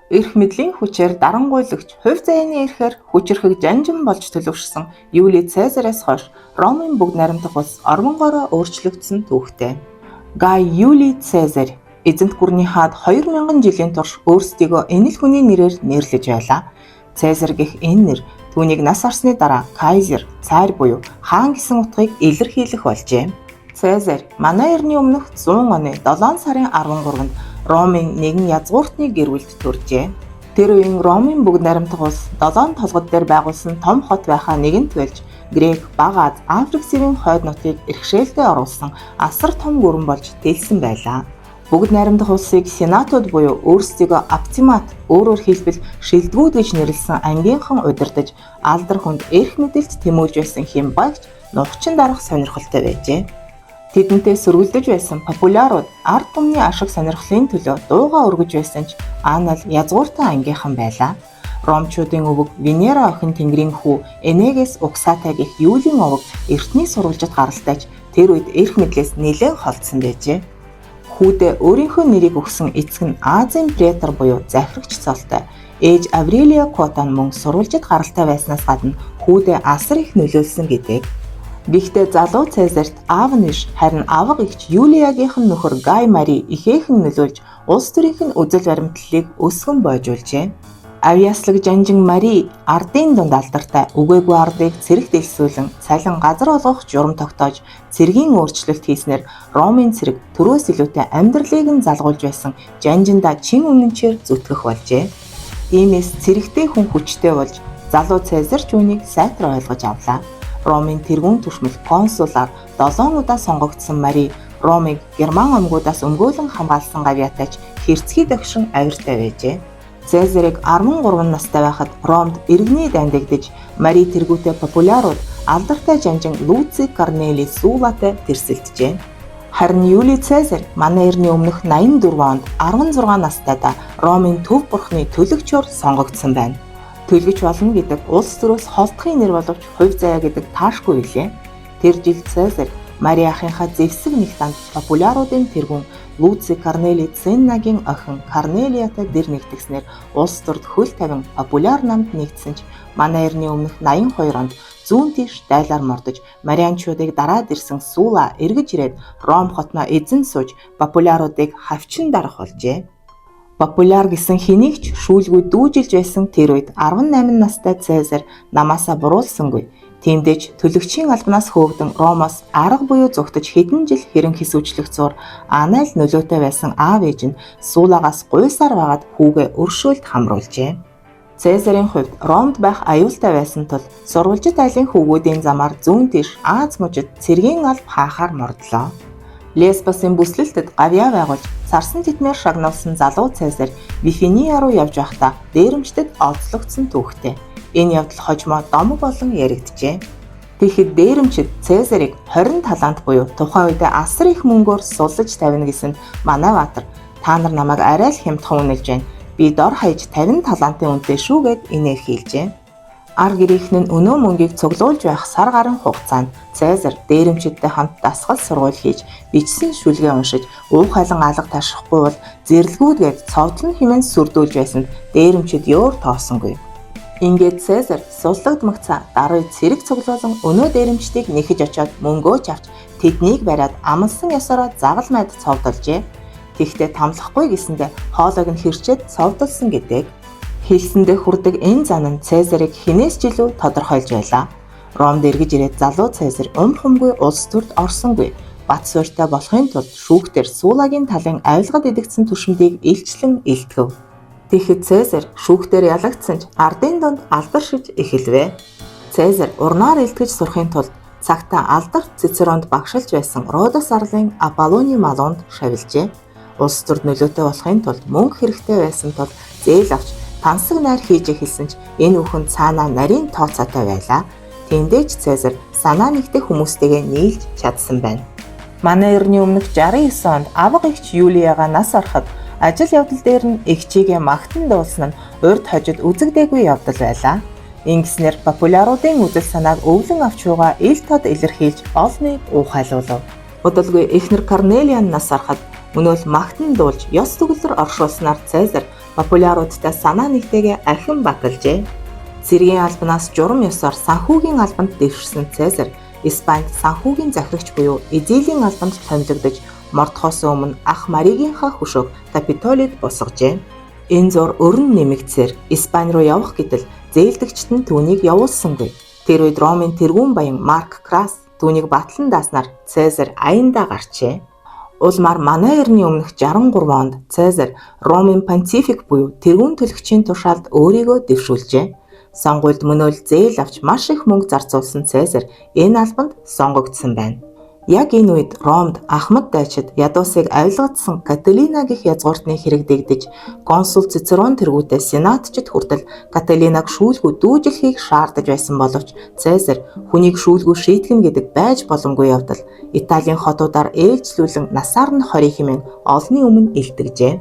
Эрх мэдлийн хүчээр дарангуйлагч, хувь заяаны эрхээр хүчирхэг жанжин болж төлөвшсөн Юлий Цезараас хойш Ромын бүгд найрамдах улс орвонгоороо өөрчлөгдсөн түүхтэй. Гай Юлий Цезарь эзэнт гүрний хаад 2000 жилийн турш өөрсдийгөө энэ л хүний нэрээр нэрлэж байлаа. Цезарь гэх энэ нэр түүнийг нас орсны дараа Кайзер, цаар буюу хаан гэсэн утгыг илэрхийлэх болжээ. Цезарь манай эртний өмнөх 100 оны 7 сарын 13-нд Ромын нэгэн язгууртны гэр бүлд төржээ. Тэр үеийн Ромын бүгд найрамдах улс долоон толгод дээр байгуулсан том хот байхаа нэгэнт болж Грек, Бага Аз, Африк сэвийн хойд нутгийг бэрхшээлдээ оруулсан асар том гүрэн болж тэлсэн байлаа. Бүгд найрамдах улсыг сенатууд буюу өөрсдийгөө оптимат, өөрөөр хэлбэл шилдэгүүд гэж нэрлэсэн ангийнхан удирдаж, алдар хүнд эрх мэдэлд тэмүүлж байсан хэм багч нухачин дарах сонирхолтой байжээ. Тэдэнтэй сөргөлдөж байсан популярууд ард түмний ашиг сонирхлын төлөө дуугаа өргөж байсан ч Анал язгууртай ангийнхан байлаа. Ромчуудын өвөг Венера охин тэнгэрийн хүү Энегээс угсаатай гэх Юлийн овог эртний сурвалжит гаралтай ч тэр үед эрх мэдлээс нэлээн холдсон байжээ. Хүүдээ өөрийнхөө нэрийг өгсөн эцэг нь Азийн претор буюу захирагч цолтой ээж Аврелия Котан мөн сурвалжит гаралтай байснаас гадна хүүдээ асар их нөлөөлсөн гэдэг. Гэхдээ залуу Цезарт аав нь биш, харин авга эгч Юлиагийнх нь нөхөр Гай Мари ихээхэн нөлөөлж улс төрийнх нь үзэл баримтлалыг өсгөн бойжуулжээ. Авьяаслаг жанжин Мари ардын дунд алдартай үгээгүй ардыг цэрэгт элсүүлэн цалин газар олгох журам тогтоож цэргийн өөрчлөлт хийснээр Ромын цэрэг төрөөс илүүтэй амьдралыг нь залгуулж байсан жанжиндаа чин үнэнчээр зүтгэх болжээ. Иймээс цэрэгтэй хүн хүчтэй болж залуу Цезарь ч үүнийг сайтар ойлгож авлаа. Ромын тэргүүн түшмэл консулаар 7 удаа сонгогдсон Мари Ромыг герман омгуудаас өмгөөлөн хамгаалсан гавьяатай ч хэрцгий догшин авиртай байжээ. Цезарийг 13 настай байхад Ромд иргэний дайн дэгдэж Мари тэргүүтээ популярууд алдартай жанжин Луци Корнели Сулатай тэрсэлджээ. Харин Юлий Цезарь манай эртний өмнөх 84 онд 16 настайдаа Ромын төв бурхны төлөгчөөр сонгогдсон байна. Төлгөч болно гэдэг улс төрөөс холдохын нэр боловч хувь заяа гэдэг таашгүй билээ. Тэр жил Цезарь Мари ахынхаа зэвсэг нэгтанд популяруудын тэргүүн Луци Корнели Циннагийн охин Корнелиатай дэр нэгтгснээр улс төрд хөл тавин популяр намд нэгдсэн ч манай эртний өмнөх 82 онд зүүн тийш дайлаар мордож Марианчуудыг дараад ирсэн Сула эргэж ирээд Ром хотноо эзэн сууж популяруудыг хавчин дарах болжээ. Популяр гэсэн хэнийг ч шүүлгүй дүүжилж байсан тэр үед 18 настай Цезарь намаасаа буруулсангүй. Тиймдээ ч төлөгчийн албанаас хөөгдөн Ромоос арга буюу зугтаж хэдэн жил хэрэн хэсүүчлэх зуур анайл нөлөөтэй байсан аав ээж нь Сулагаас гуйсаар байгаад хүүгээ өршөөлд хамруулжээ. Цезарийн хувьд Ромд байх аюултай байсан тул сурвалжит айлын хүүгүүдийн замаар зүүн тийш Аз мужид цэргийн алба хаахаар мордлоо. Лесбосын бүслэлтэд гавьяа байгуулж сарсан титмээр шагнуулсан залуу Цезарь Вифиния руу явж байхдаа дээрэмчдэд олзлогдсон түүхтэй. Энэ явдал хожмоо домог болон яригджээ. Тэгэхэд дээрэмчид Цезарийг 20 талант буюу тухайн үедээ асар их мөнгөөр суллаж тавина гэсэнд манай Баатар та нар намайг арай л хямдхан үнэлж байна. Би дор хаяж 50 талантын үнэтэй шүү гэд инээр хэлжээ. Ар гэрийнхэн нь өнөө мөнгийг цуглуулж байх сар гарын хугацаанд Цезарь дээрэмчидтэй хамт дасгал сургууль хийж бичсэн шүлгээ уншиж уухайлан алга ташрахгүй бол зэрлэгүүд гээд цовдлон хэмээн сүрдүүлж байсанд дээрэмчид ёор тоосонгүй. Ингээд Цезарь суллагдмагцаа даруй цэрэг цуглуулан өнөө дээрэмчдийг нэхэж очиод мөнгөө ч авч тэднийг бариад амласан ёсороо загалмайд цовдолжээ. Тэгэхдээ тамлахгүй гэсэндээ хоолойг нь хэрчээд цовдолсон гэдэг. Хэлсэндээ хүрдэг энэ зан нь Цезарийг хэнээс ч илүү тодорхойлж байлаа. Ромд эргэж ирээд залуу Цезарь ум хумгүй улс төрд орсонгүй. Бат суурьтай болохын тулд шүүхтэр Сулагийн талын авилгад идэгдсэн түшмдийг илчлэн илтгэв. Тэгэхэд Цезарь шүүхтэр ялагдсан ч ардын дунд алдаршиж эхэлвэ. Цезарь урнаар илтгэж сурахын тулд цагтаа алдарт Цицеронд багшилж байсан Родос арлын Аполлоны малуунд шавилжээ. Улс төрд нөлөөтэй болохын тулд мөнгө хэрэгтэй байсан тул зээл авч тансаг найр хийж эхэлсэн ч энэ бүхэн цаанаа нарийн тооцоотой байлаа. Тиймдээ ч Цезарь санаа нэгдэх хүмүүстэйгээ нийлж чадсан байна. Манай эртний өмнөх 69 онд авга эгч Юлияга нас ороход ажил явдал дээр нь эгчийгээ магтан дуулсан нь урд хожид үзэгдээгүй явдал байлаа. Ингэснээр популяруудын үзэл санааг өвлөн авч юугаа ил тод илэрхийлж олныг уухайлуулав. Удалгүй эхнэр Корнелиан нас ороход өнөөл магтан дуулж ёс төгөлдөр оршуулснаар Цезарь Популяруудтай санаа нэгтэйгээ ахин баталжээ. Цэргийн албанаас журам ёсоор санхүүгийн албанд дэвшсэн Цезарь Испанид санхүүгийн захирагч буюу эзэлийн албанд томилогдож мордохоос өмнө ах Маригийнхаа хөшөөг Капитолид босгожээ. Энэ зур өрн нэмэгдсээр Испани руу явах гэтэл зээлдэгчид нь түүнийг явуулсангүй. Тэр үед Ромын тэргүүн баян Марк Крас түүнийг батлан дааснаар Цезарь аяндаа гарчээ. Улмаар манай эртний өмнөх 63 онд Цезарь Ромын понтифик буюу тэргүүн төлөгчийн тушаалд өөрийгөө дэвшүүлжээ. Сонгуульд мөнөөл зээл авч маш их мөнгө зарцуулсан Цезарь энэ албанд сонгогдсон байна. Яг энэ үед Ромд Ахмад дайчид ядуусыг авилгадсан Каталина гэх язгууртны хэрэг дэгдэж, консул Цицерон тэргүүтээ сенатчид хүртэл Каталинаг шүүлгүү дүүжлэхийг шаардаж байсан боловч Цезарь хүнийг шүүлгүү шийтгэнэ гэдэг байж боломгүй явдал Италийн хотуудаар ээлжлүүлэн насаар нь хорий хэмээн олонний өмнө илтгэжээ.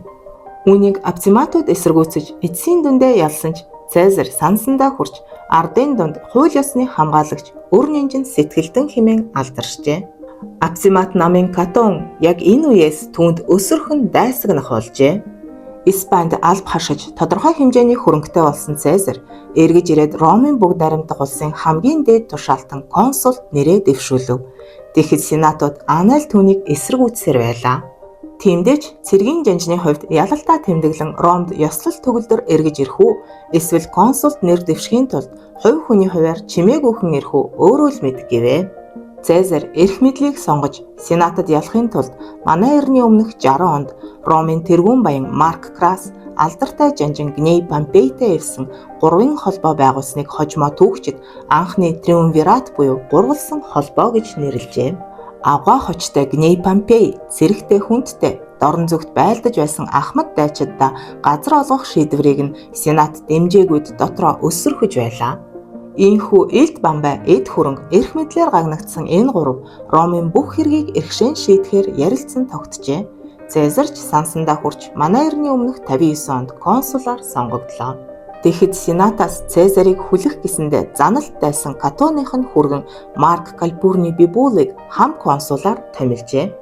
Үүнийг оптиматууд эсэргүүцэж эцсийн дүндээ ялсан ч Цезарь сансандаа хүрч ардын дунд хууль ёсны хамгаалагч өр нинжин сэтгэлдэн хэмээн алдаршжээ. Оптимат намын Катон яг энэ үеэс түүнд өсөрхөн дайсагнах болжээ. Испанид алба хашиж тодорхой хэмжээний хөрөнгөтэй болсон Цезарь эргэж ирээд Ромын бүгд найрамдах улсын хамгийн дээд тушаалтан консулд нэрээ дэвшүүлв. Тэгэхэд сенатууд анаал түүнийг эсэргүүцсээр байлаа. Тиймдээ ч цэргийн жанжны хувьд ялалтаа тэмдэглэн Ромд ёслол төгөлдөр эргэж ирэх үү эсвэл консулд нэр дэвшихийн тулд хувь хүний хувиар чимээгүйхэн ирэх үү өөрөө л мэд гэвэ. Цезарь эрх мэдлийг сонгож сенатад ялахын тулд манай эртний өмнөх 60 онд Ромын тэргүүн баян Марк Крас алдартай жанжин Гней Помпейтэй эвсэн гурвын холбоо байгуулсныг хожмоо түүхчид анхны триумвират буюу гурвалсан холбоо гэж нэрлэжээ. Авгай хочтой Гней Помпей цэрэгтэй хүндтэй дорн зүгт байлдаж байсан Ахмад дайчиддаа газар олгох шийдвэрийг нь сенат дэмжээгүйд дотроо өсөрхөж байлаа. Ийхүү элд бамбай, эд хөрөнгө, эрх мэдлээр гагнагдсан энэ гурав Ромын бүх хэргийг эрхшээн шийдэхээр ярилцсан тогтжээ. Цезарь ч сансандаа хүрч манай эртний өмнөх 59 онд консулаар сонгогдлоо. Тэгэхэд сенатаас Цезарийг хүлэх гэсэндээ заналт дайсан Катоных нь хүргэн Марк Кальпурни Бибулыг хам консулаар томилжээ.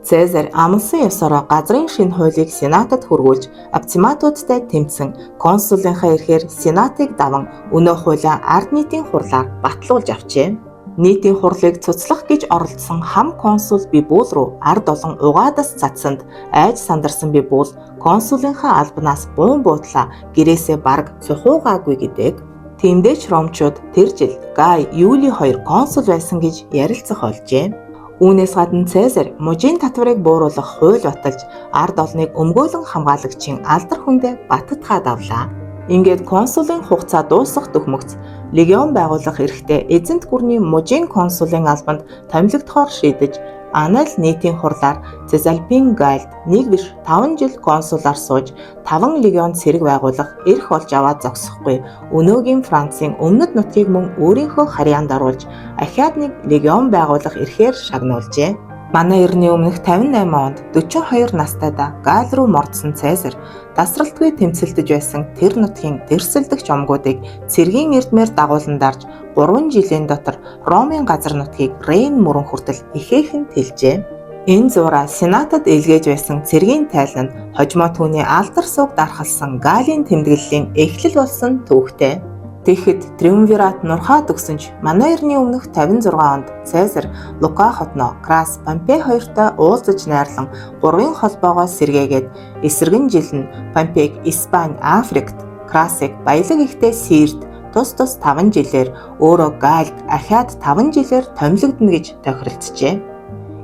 Цезарь амласан ёсороо газрын шинэ хуулийг сенатад хүргүүлж оптиматуудтай тэмцэн консулынхаа эрхээр сенатыг даван өнөө хуулиа ард нийтийн хурлаар батлуулж авчээ. Нийтийн хурлыг цуцлах гэж оролдсон хам консул Бибул руу ард олон угаадас цацсанд айж сандарсан Бибул консулынхаа албанаас буун буудлаа гэрээсээ бараг цухуугаагүй гэдэг. Тиймдээ ч ромчууд тэр жил Гай Юли хоёр консул байсан гэж ярилцах болжээ. Үүнээс гадна Цезарь мужийн татварыг бууруулах хууль баталж ард олныг өмгөөлөн хамгаалагчийн алдар хүндээ баттгаад авлаа. Ингээд консулын хугацаа дуусах дөхмөгц легион байгуулах эрхтэй эзэнт гүрний мужийн консулын албанд томилогдохоор шийдэж анаал нийтийн хурлаар Цезальпин Галлд нэг биш 5 жил консулаар сууж 5 легион цэрэг байгуулах эрх олж аваад зогсохгүй өнөөгийн Францын өмнөд нутгийг мөн өөрийнхөө харьяанд оруулж ахиад нэг легион байгуулах эрхээр шагнуулжээ. Манай эртний өмнөх 58 онд 42 настайдаа Галл руу мордсон Цезарь тасралтгүй тэмцэлдэж байсан тэр нутгийн дэрсэлдэгч омгуудыг цэргийн эрдмээр дагуулан дарж 3 жилийн дотор Ромын газар нутгийг Рейн мөрөн хүртэл ихээхэн тэлжээ. Энэ зуураа Сенатад илгээж байсан цэргийн тайлан нь хожмоо түүний алдар сууг дархалсан Галлын тэмдэглэлийн эхлэл болсон түүхтэй. Тэгэхэд Триумвират нурхаад өгсөн ч манай эртний өмнөх 56 онд Цезарь Лука хотноо Крас Помпей хоёртой уулзаж найрлан гурвын холбоогоо сэргээгээд эсэргэн жил нь Помпейг Испани, Африкт, Красыг баялаг ихтэй Сирд тус тус 5 жилээр өөрөө Галлд ахиад 5 жилээр томилогдоно гэж тохиролцжээ.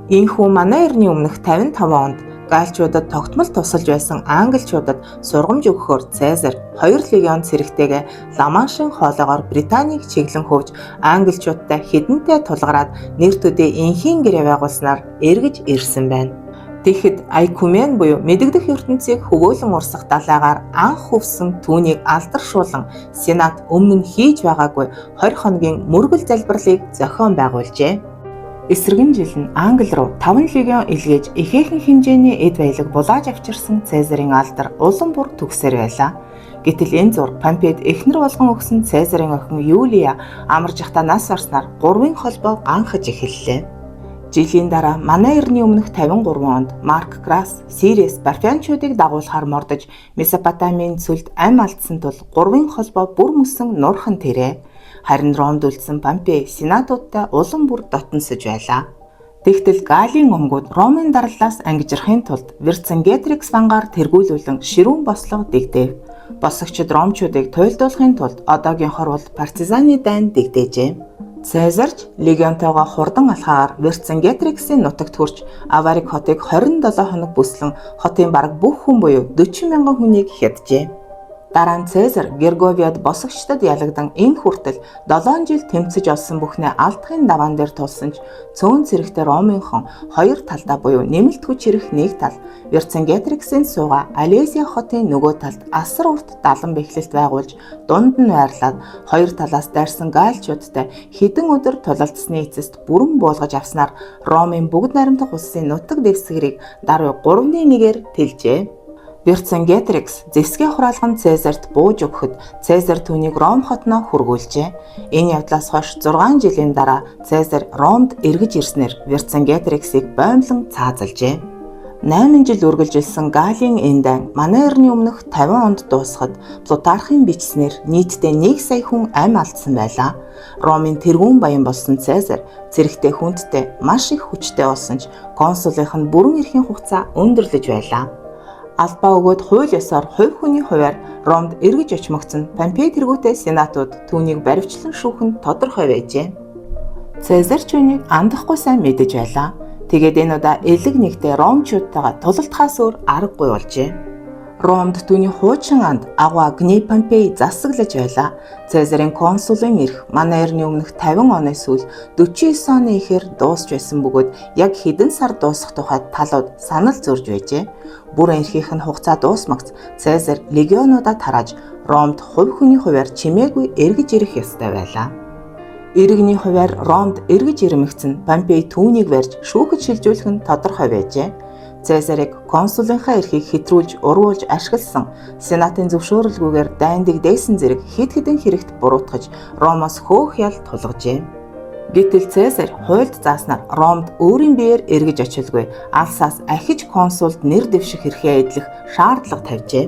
Ийхүү манай эртний өмнөх 55 онд Галлчуудад тогтмол тусалж байсан англичуудад сургамж өгөхөөр Цезарь 2 легион цэрэгтэйгээ Ла-Маншийн хоолоогоор Британийг чиглэн хөвж англичуудтай хэдэнтэй тулгараад нэр төдий энхийн гэрээ байгуулснаар эргэж ирсэн байна. Тэгэхэд Ойкумен буюу мэдэгдэх ертөнцийг хөгөөлөн урсах далайгаар анх хөвсөн түүнийг алдаршуулан Сенат өмнө нь хийж байгаагүй 20 хоногийн мөргөл залбирлыг зохион байгуулжээ. Эсэргэн жил нь Англи руу 5 легион илгээж ихээхэн хэмжээний эд баялаг булааж авчирсан Цезарийн алдар улам бүр төгсөөр байлаа. Гэтэл энэ зур Помпейд эхнэр болгон өгсөн Цезарийн охин Юлия амарч явахдаа нас барснаар гурвын холбоо ганхаж эхэллээ. Жилийн дараа манай эртний өмнөх 53 онд Марк Крас Сириэс Парфянчуудыг дагуулахаар мордож Месопотамийн цөлд ам алдсан тул гурвын холбоо бүр мөсөн нуурхан тэрэ. Харин Ромд үлдсэн Помпей сенатуудтай улам бүр дотносож байлаа. Тэгтэл Галийн омгууд Ромын дарлалаас ангижрахын тулд Верцингеторикс вангаар тэргүүлүүлэн ширүүн бослого дэгдээв. Босогчид ромчуудыг туйлдуулахын тулд одоогийн хорвол партизаны дайн дэгдээжээ. Цезарч легионтойгоо хурдан алхаагаар Верцингеториксийн нутагт хүрч Аварик хотыг 27 хоног бүслэн хотын бараг бүх хүн буюу 40 мянган хүнийг хяджээ. Дараа нь Цезар Герговиад босогчдод ялагдан энэ хүртэл 7 жил тэмцэж олсон бүхнээ алдахын даваан дээр тулсан ч цөөн цэрэгтэй Ромынхон хоёр талдаа буюу нэмэлт хүч ирэх нэг тал, Верцингеториксийн суугаа Алезия хотын нөгөө талд асар урт далан бэхлэлт байгуулж дунд нь байрлаад хоёр талаас дайрсан гаалчуудтай хэдэн өдөр тулалдсаны эцэст бүрэн буулгаж авснаар Ромын бүгд найрамдах улсын нутаг дэвсгэрийг даруй 3-ны 1-ээр тэлжээ. Верцингеторикс зэвсгээ хураалган Цезарт бууж өгөхөд Цезар түүнийг Ром хотноо хүргүүлжээ. Энэ явдлаас хойш 6 жилийн дараа Цезар Ромд эргэж ирснээр Верцингеториксийг боомлон цаазалжээ. 8 жил үргэлжилсэн Галийн энэ дайн манай эртний өмнөх 50 онд дуусахад Плутархын бичснээр нийтдээ 1 сая хүн амь алдсан байлаа. Ромын тэргүүн баян болсон Цезар цэрэгтэй хүндтэй маш их хүчтэй болсон ч консулынх нь бүрэн эрхийн хугацаа өндөрлөж байлаа. Албаа өгөөд хууль ёсоор хувь хүний хувиар Ромд эргэж очмогдсон Помпей тэргүүтэй сенатууд түүнийг баривчлан шүүх нь тодорхой байжээ. Цезар ч үүнийг андахгүй сайн мэдэж байлаа. Тэгээд энэ удаа элэг нэгтээ ромчуудтайгаа тулалдахаас өөр аргагүй болжээ. Ромд түүний хуучин анд агуа Гней Помпей засаглаж байлаа. Цезарын консулын эрх манай эртний өмнөх 50 оны сүүл 49 оны эхээр дуусч байсан бөгөөд яг хэдэн сар дуусах тухайд талууд санал зөрж байжээ. Бүр эрхийнх нь хугацаа дуусмагц Цезар легионуудаа тарааж Ромд хувь хүний хувиар чимээгүй эргэж ирэх ёстой байлаа. Иргэний хувиар Ромд эргэж ирмэгцэн Помпей түүнийг барьж шүүхэд шилжүүлэх нь тодорхой байжээ. Цезарыг консулынхаа эрхийг хэтрүүлж, урвуулж ашигласан, сенатын зөвшөөрөлгүйгээр дайн дэгдээсэн зэрэг хэд хэдэн хэрэгт буруутгаж Ромоос хөөх ял тулгажээ. Гэтэл Цезарь хуульд зааснаар Ромд өөрийн биеэр эргэж очилгүй алсаас ахиж консулд нэр дэвших эрхээ эдлэх шаардлага тавьжээ.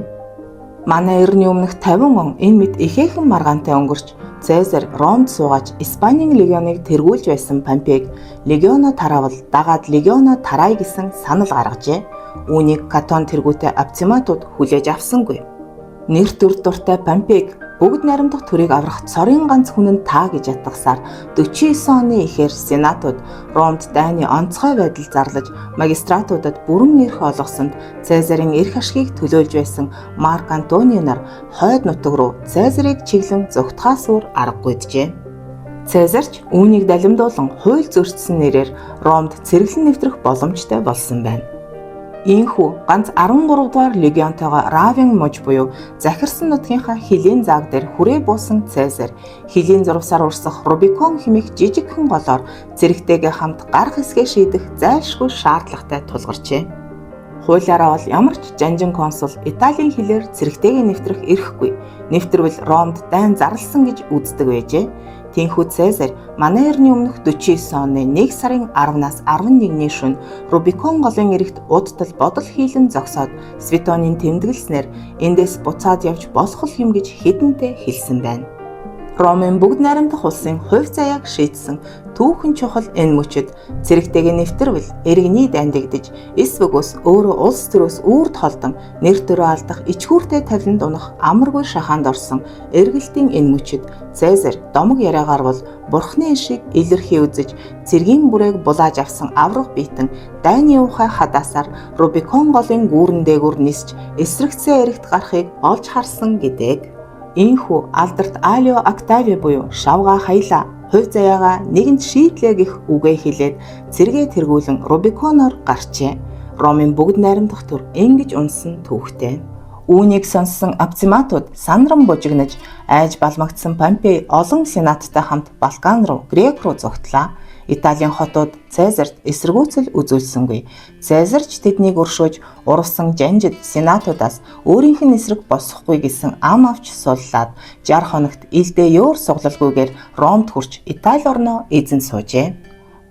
Манай эртний өмнөх 50 он энэ мэт ихээхэн маргаантай өнгөрч Цезарь Ромд суугаач Испанийн легионыг тэргүүлж байсан Помпейг легионоо тараавал дагаад легионоо тараая гэсэн санал гаргажээ. Үүнийг Катон тэргүүтэй оптиматууд хүлээж авсангүй. Нэр төр дуртай Помпейг бүгд найрамдах төрийг аврах цорын ганц хүн нь та гэж ятгасаар 49 оны эхээр сенатууд Ромд дайны онцгой байдал зарлаж магистратуудад бүрэн эрх олгосонд Цезарын эрх ашгийг төлөөлж байсан Марк Антони нар хойд нутаг руу Цезарыг чиглэн зугтахаас өөр аргагүйджээ. Цезарч үүнийг далимдуулан хууль зөрчсөн нэрээр Ромд цэрэглэн нэвтрэх боломжтой болсон байна. Ийхүү ганц 13 дугаар легионтойгоо Равен муж буюу захирсан нутгийнхаа хилийн зааг дээр хүрээ буусан Цезарь хилийн зурвасаар урсах Рубикон хэмээх жижигхэн голоор цэрэгтэйгээ хамт гарах хэсгээ шийдэх зайлшгүй шаардлагатай тулгарчээ. Хуулиараа бол ямар ч жанжин консул Италийн хилээр цэрэгтэйгээ нэвтрэх эрхгүй. Нэвтрвэл Ромд дайн зарласан гэж үздэг байжээ. Тийнхүү Цезарь манай эртний өмнөх 49 оны 1 сарын 10-наас 11-ний шөнө Рубикон голын эрэгт удтал бодол хийлэн зогсоод Светонийн тэмдэглэснээр эндээс буцаад явж болох юм гэж хэдэнтэй хэлсэн байна. Ромын бүгд найрамдах улсын хувь заяаг шийдсэн түүхэн чухал энэ мөчид цэрэгтэйгээ нэвтрвэл иргэний дайн дэгдэж эс бөгөөс өөрөө улс төрөөс үүрд холдон нэр төрөө алдах ичгүүртэй тавиланд унах амаргүй шахаанд орсон эргэлтийн энэ мөчид Цезарь домог яриагаар бол бурхны ишийг илэрхий үзэж цэргийн бүрээг булааж авсан аврах биетэн дайны ухай хадаасаар Рубикон голын гүүрэн дээгүүр нисч эсрэгцээ эрэгт гарахыг олж харсан гэдэг. Ийхүү алдарт Алио Октави буюу шавга хаяла хувь заяагаа нэгэнд шийдлээ гэх үгээ хэлээд цэргээ тэргүүлэн Рубиконоор гарчээ. Ромын бүгд найрамдах төр ингэж унсан түүхтэй. Үүнийг сонссон оптиматууд санран бужигнаж айж балмагдсан Помпей олон сенаттай хамт Балкан руу, Грек руу зугтлаа. Италийн хотууд Цезарт эсэргүүцэл үзүүлсэнгүй. Цезар ч тэднийг өршөөж урвсан жанжид сенатуудаас өөрийнх нь эсрэг босохгүй гэсэн ам авч суллаад 60 хоногт илдээ ёор суглалгүйгээр Ромд хүрч Итали орноо эзэн суужээ.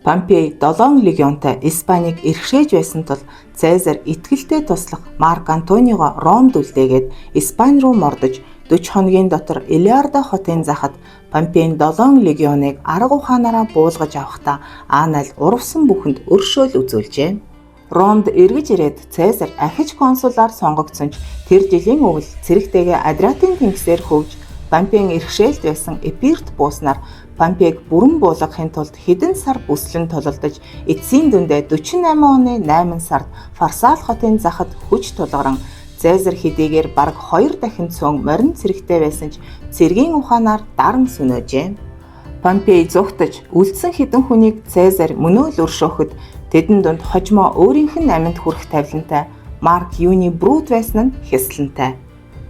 Помпей 7 легионтой Испанийг эрхшээж байсан тул Цезарь итгэлтэй туслах Марк Антонийгоо Ромд үлдээгээд Испани руу мордож 40 хоногийн дотор Илиарда хотын захад Помпейн 7 легионыг арга ухаанаараа буулгаж авахдаа Анайл урвсан бүхэнд өршөөл үзүүлжээ. Ромд эргэж ирээд Цезарь ахиж консулаар сонгогдсон ч тэр жилийн өвөл цэрэгтэйгээ Адриатын тэнгисээр хөвж Помпейн эрхшээлд байсан Эпирт бууснаар Помпейг бүрэн буулгахын тулд хэдэн сар бүслэн тулалдаж эцсийн дүндээ 48 оны 8 сард Фарсал хотын захад хүч тулгаран Цезарь хэдийгээр бараг 2 дахин цөөн морин цэрэгтэй байсан ч цэргийн ухаанаар даран сөнөөжээ. Помпей зугтаж үлдсэн хэдэн хүнийг Цезарь мөнөөл өршөөхөд тэдэн дунд хожмоо өөрийнх нь аминд хүрэх тавилантай Марк Юни Брут байсан нь хяслантай.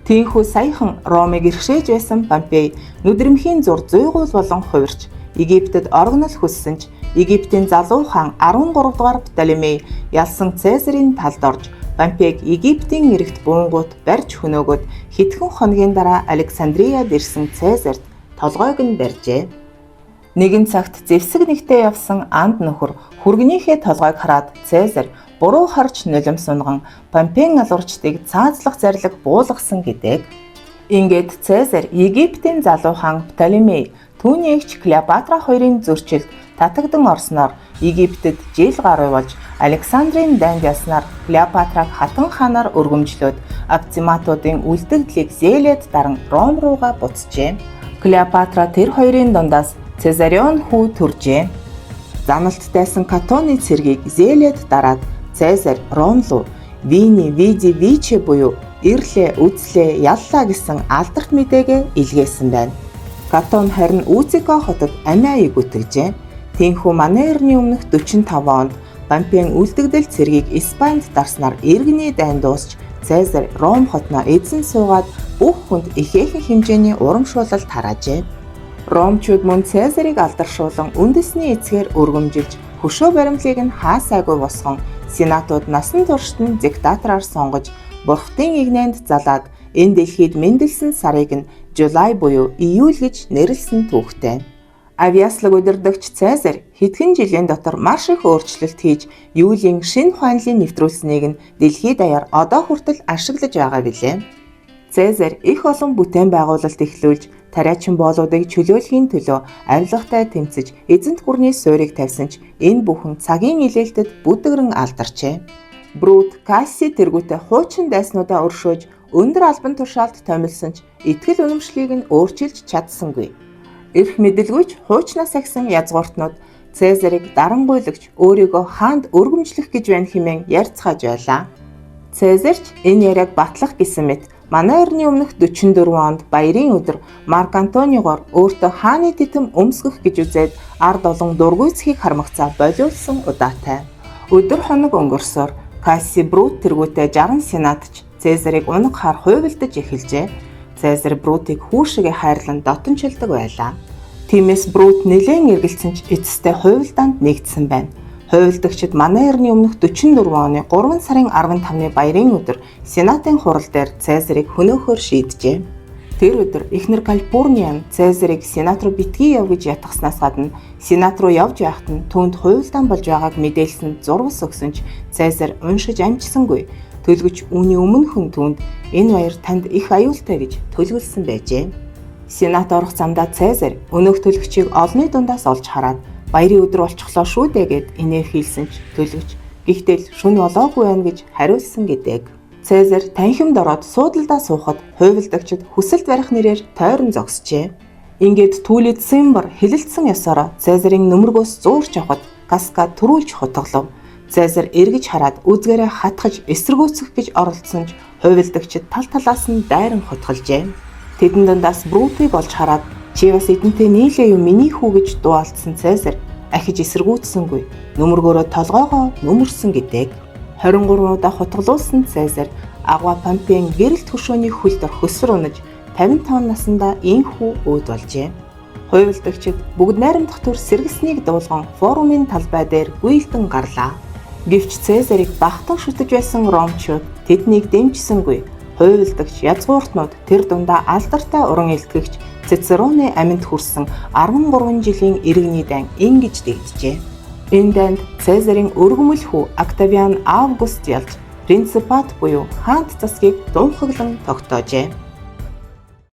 Тийхүү саяхан Ромыг эрхшээж байсан Помпей нүдрэмхийн зур зуйгуул болон хувирч Египтэд оргонол хүссэн ч Египтийн залуу хаан 13 дугаар Птолемей ялсан Цезарийн талд орж Помпейг Египтийн эрэгт буунгууд барьж хөнөөгөөд хэдхэн хоногийн дараа Александрияд ирсэн Цезарт толгойг нь барьжээ. Нэгэн цагт зэвсэг нэгтээ явсан анд нөхөр хүргэнийхээ толгойг хараад Цезарь буруу харж нулимс унган Помпейн алуурчдыг цаазлах зарлиг буулгасан гэдэг. Ингээд Цезарь Египтийн залуу хаан Птолемей түүний эгч Клеопатра хоёрын зөрчилд татагдан орсноор Египтэд жил гаруй болж Александрийн дайнд ялснаар Клеопатраг хатан хаанаар өргөмжлөөд Оптиматуудын үлдэгдлийг зээлээд даран Ром руугаа буцжээ. Клеопатра тэр хоёрын дундаас Цезарион хүү төржээ. Заналт дайсан Катоны цэргийг зээлээд дараад Цезарь Ром руу Вини Види Виче буюу ирлээ, үзлээ, яллаа гэсэн алдарт мэдээгээ илгээсэн байна. Катон харин Үзико хотод амиа эгүтгэжээ. Тэнхүү манай эртний өмнөх 45 онд Помпейн үлдэгдэл цэргийг Испанид дарснаар иргэний дайн дуусч Цезарь Ром хотноо эзэн суугаад бүх хүнд ихээхэн хэмжээний урамшуулал тараажээ. Ромчууд мөн Цезарийг алдаршуулан үндэсний эцгээр өргөмжилж хөшөө баримтлыг нь хаасайгүй босгон сенатууд насан туршид нь диктатораар сонгож бурхтын игнэнд залаад энэ дэлхийд мэндэлсэн сарыг нь July буюу июль гэж нэрлэсэн түүхтэй. Авьяаслаг удирдагч Цезарь хэдхэн жилийн дотор маш их өөрчлөлт хийж Юлийн шинэ ухаанлын нэвтрүүлснийг нь дэлхийд даяар одоо хүртэл ашиглаж байгаа билээ. Цезарь их олон бүтээн байгуулалт эхлүүлж тариачин боолуудыг чөлөөлөхийн төлөө авилгатай тэмцэж эзэнт гүрний суурийг тавьсан ч энэ бүхэн цагийн илээлтэд бүдгэрэн алдарчээ. Брут Касси тэргүүтээ хуучин дайснуудаа өршөөж өндөр албан тушаалд томилсон ч итгэл үнэмшлийг нь өөрчилж чадсангүй. Эрх мэдэлгүй ч хуучнаас сахисан язгууртнууд Цезарийг дарангуйлагч өөрийгөө хаанд өргөмжлөх гэж байна хэмээн ярьцгааж байлаа. Цезарь ч энэ яриаг батлах гэсэн мэт манай эртний өмнөх 44 онд баярын өдөр Марк Антонигоор өөртөө хааны титэм өмсгөх гэж үзээд ард олон дургүйцхийг хармагцаа болиулсан удаатай. Өдөр хоног өнгөрсөөр Касси Брут тэргүүтээ 60 сенатч Цезарийг унагахаар хуйвалдаж эхэлжээ. Цезарь Брутыг хүү шигээ хайрлан дотончилдог байлаа. Тиймээс Брут нэлээн эргэлцсэн ч эцэстээ хуйвалдаанд нэгдсэн байна. Хуйвалдагчид манай эртний өмнөх 44 оны 3 сарын 15-ны баярын өдөр Сенатын хурал дээр Цезарийг хөнөөхөөр шийджээ. Тэр өдөр эхнэр Калипорниан Цезарийг Сенат руу битгий яв гэж ятгахснаас гадна Сенат руу явж байхад нь түүнд хуйлдаан болж байгааг мэдээлсэн зурвас өгсөн ч Цезарь уншиж амжсангүй. Төлгөч үүний өмнөхөн түүнд энэ баяр танд их аюултай гэж төлгөлсөн байжээ. Сенат орох замдаа Цезарь өнөөх төлгөчийг олонний дундаас олж хараад баярын өдөр болчихлоо шүү дээ гэд инээрхийлсэн ч төлгөч гэхдээ л шөнө болоогүй байна гэж хариулсан гэдэг. Цезарь танхимд ороод суудалдаа суухад хуйвалдагчид хүсэлт барих нэрээр тойрон зогсжээ. Ингээд Түлид Цимбр хилэлцсэн ёсороо Цезарийн нөмргөөс зуурч явхад Каска түрүүлж хутгалав. Цезарь эргэж хараад үзгээрээ хатгаж эсэргүүцэх гэж оролдсон ч хуйвалдагчид тал талаас нь дайран хутгалжээ. Тэдэн дундаас Брутыг олж хараад чи бас эдэнтэй нийлээ юу миний хүү гэж дуу алдсан Цезарь ахиж эсэргүүцсэнгүй. Нөмргөөрөө толгоогоо нөмөрсөн гэдэг. 23 удаа хутгалуулсан Цезарь агва Помпейн гэрэлт хөшөөний хөлд хөсөр унаж 55 наснда инхүү өөд болжээ. Хуйвалдагчид бүгд найрамдах төр сэргэснийг дуулган форумын талбай дээр гүйлдэн гарлаа. Гэвч Цезарийг багтан шүтэж байсан ромчууд тэднийг дэмжсэнгүй. Хуйвалдагч язгууртнууд тэр дундаа алдартай уран илтгэгч Цицероны аминд хүрсэн 13 жилийн иргэний дайн ингэж дэгджээ. Энэ дайнд Цезарийн өргөмөл хүү Октавиан Август ялж Принципат буюу хаант засгийг дунхаглан тогтоожээ.